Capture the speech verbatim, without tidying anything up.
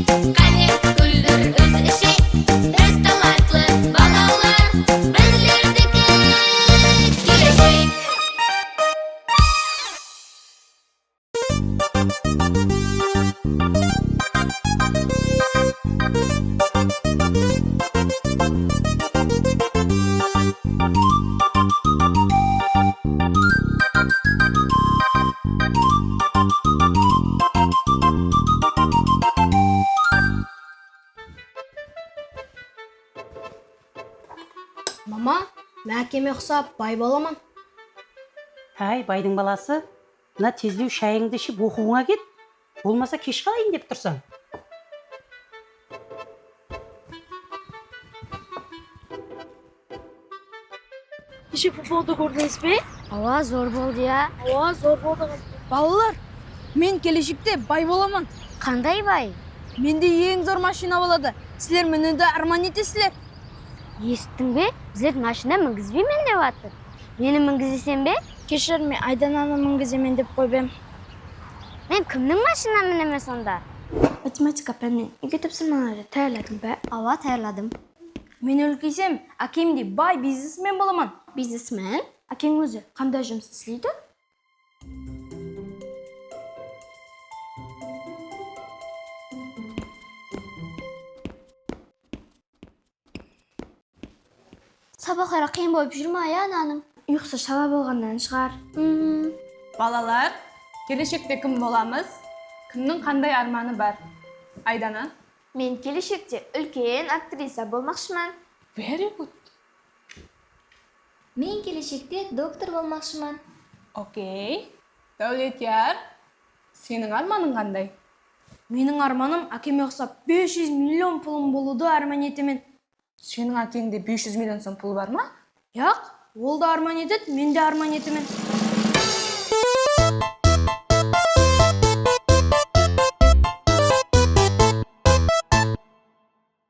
Qáne, gúldir úz isheyik, biz talantlı balalar, bizlerdiki keleshek. Mama, men ákeme uqsap bay bolaman. Háy, baydıń balası, mına tezlew shayıńdı iship oqıwıńa ket. Bolmasa kesh qalayın dep tursań. Keshe futboldı kórdińiz be? Awa, zor boldı ya. Awa, zor boldı. Balalar, men keleshekte bay bolaman. Qanday bay? Mende eń zor mashina boladı. Sizler miniwdi árman etesizler. Esittiń be? Bizlerdi mashina mingizbeymen dep atır. Meni mingizeseń be? Keshir, men Aydananı mingizemen dep qoyıp em. Men kimniń mashina minemen sonda? Matematika páninen úyge tapsırmalardı tayarladıń ba? Awa, tayarladım. Men úlkeysem, ákemdey bay biznesmen bolaman. Biznesmen? Ákeń ózi qanday jumıs isleydi? Sabaqları qıyın bolıp júr ma, ya, ananıń? Uyqısı shala bolǵannan shıǵar. Hmm. Balalar, keleshekte kim bolamız? Kimniń qanday ármanı bar? Aydana? Men keleshekte úlken aktrisa bolmaqshıman. Very good. Men keleshekte doktor bolmaqshıman. Okey. Dáwletyar, seniń ármanıń qanday? Meniń ármanım ákeme uqsap bes júz million pulım bolıwdı árman etemen. Seniń ákeńde bes júz million som pul bar ma? Yaq, ol da árman etedi, men de árman etemen.